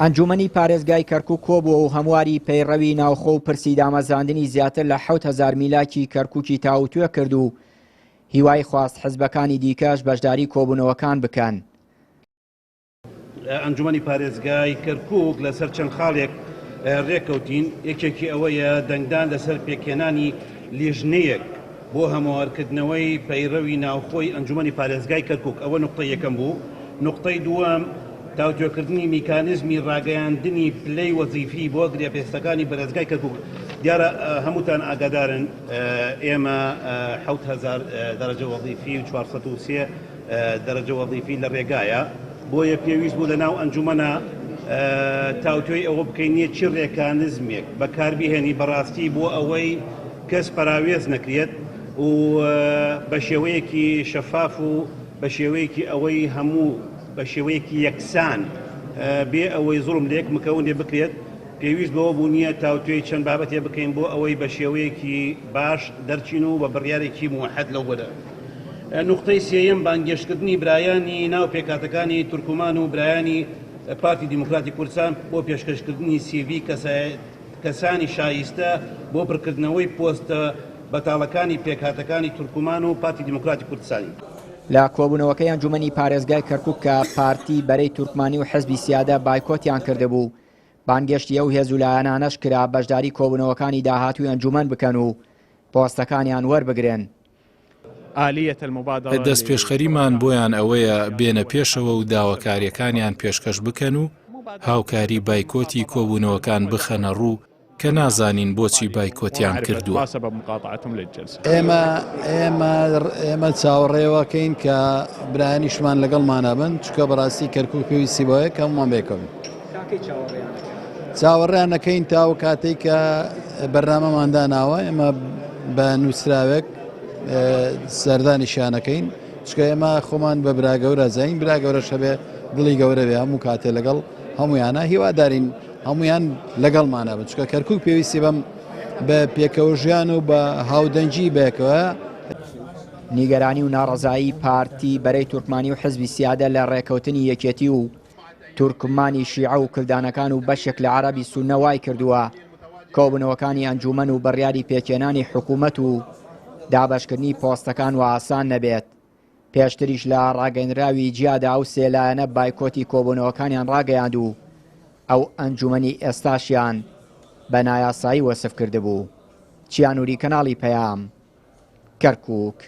ئەنجوومەنی پارێزگای کەرکوک کۆبووە و هەمواری پەیڕەوی ناوخۆ و پرسی دامەزراندنی زیاتر لە 7000 میلاکی کەرکوکی تاوتوێ کرد و هیوای خواست حزبەکانی دیکەش بەشداری کۆبوونەوەکان بکەن. ئەنجومەنی پارێزگای کەرکوک لەسەر چەند خاڵێک رێککەوتین، یەکێکی ئەوەیە دەنگدان لەسەر پێکهێنانی لیژنەیەک بۆ هەموارکردنەوەی پەیڕەوی ناوخۆی ئەنجومەنی پارێزگای کەرکوک، ئەوە نوقتەی یەکەم بوو، نوقتەی دووەم تاوتوێکردنی میکانیزمی راگەیاندنی پلەی وەزیفی بۆ گرێبەستەکانی پارێزگای کەرکوک، دیارە هەمووتان ئاگادارن ئێمە 7000 دەرەجە وەزیفی و 403 دەرەجە وەزیفی لە ڕێگایە، بۆیە پێویست بوو لەناو ئەنجومەنە تاوتوێی ئەوە بکەین نیە چی ڕێکانزمێک بەکاربهێنی بەڕاستی بۆ ئەوەی کەس پەراوێز نەکرێت و بە شێوەیەکی شەفاف و بە شێوەیەکی ئەوەی هەموو بە شێوەیەکی یەکسان بێ ئەوەی زوڵم لە یەک مکەون بکرێت. پێویست بەوە بوو نییە تاوتوێی چەند بابەتێ بکەین بۆ ئەوەی بە شێوەیەکی باش دەرچین و بە بڕیارێکی موەحەد لەو بەرە. نوختەی سێیەم بانگێشتکردنی برایانی ناو پێکهاتەکانی تورکمان و برایانی پارتی دیموکراتی کوردستان بۆ پێشکەشکردنی سیڤی کەسانی شایستە بۆ پڕکردنەوەی پۆستە بەتاڵەکانی پێکهاتەکانی تورکمان و پارتی دیموکراتی کوردستانی. لە کۆبوونەوەکەی ئەنجومەنی پارێزگای کەرکوک کە پارتی بەرەی تورکمانی و حزبی سیادە بایکۆتیان کردبوو، بانگێشتی ئەو هێز و لایەنانەش کرا بەشداری کۆبوونەوەکانی داهاتووی ئەنجوومەن بکەن و پۆستەکانیان وەربگرن. دەستپێشخەریمان بۆیان ئەوەیە بێنە پێشەوە و داواکارییەکانیان پێشکەش بکەن و هاوکاری بایکۆتی کۆبوونەوەکان بخەنەڕوو کە نازانین بۆچی بایکۆتیان کردووە. ئێمە ئێمە ئێمە چاوەڕێوەکەین کە برایانیشمان لەگەڵمانە بن چکە بەڕاستی کەرکک پێویستی بۆیە کە هەمومان بێکەوین چاوەڕێیان نەکەین تا و کاتێک کە بەرنامەمان داناوە ئێمە بە نووسراوێک سەردانیشیانەکەین چکە ئێمە خۆمان بە براگەورە زین براگەورە شەبێ دڵی گەورە بێ هەموو کاتێ لەگەڵ هەمویانە هیوادارین هەمویان لەگەڵمانە بن چکە کەرکک پێویستی بەم بە پێکەوەژیان و بە هاودەنگی بەیەکەوە. نیگەرانی و ناڕەزایی پارتی بەرەی تورکمانی و حزبی سیادە لە ڕێکەوتنی یەکێتی و تورکمانی شیعە و کلدانەکان و بەشێک لە عەرەبی سوننە وای کردووە کۆبوونەوەکانی ئەنجوومەن و بڕیاری پێکهێنانی حکوومەت و دابەشکردنی پۆستەکان وئاسان نەبێت. پێشتریش لە ڕاگەیەنراوی جیادا ئەو سێ لایەنە بایکۆتی کۆبوونەوەکانیان ڕاگەیاند و ئەو ئەنجومەنی ئێستاشیان بە نایاسایی وەسف کردبوو. چیا نوری کەناڵی پەیام، کەرکوک.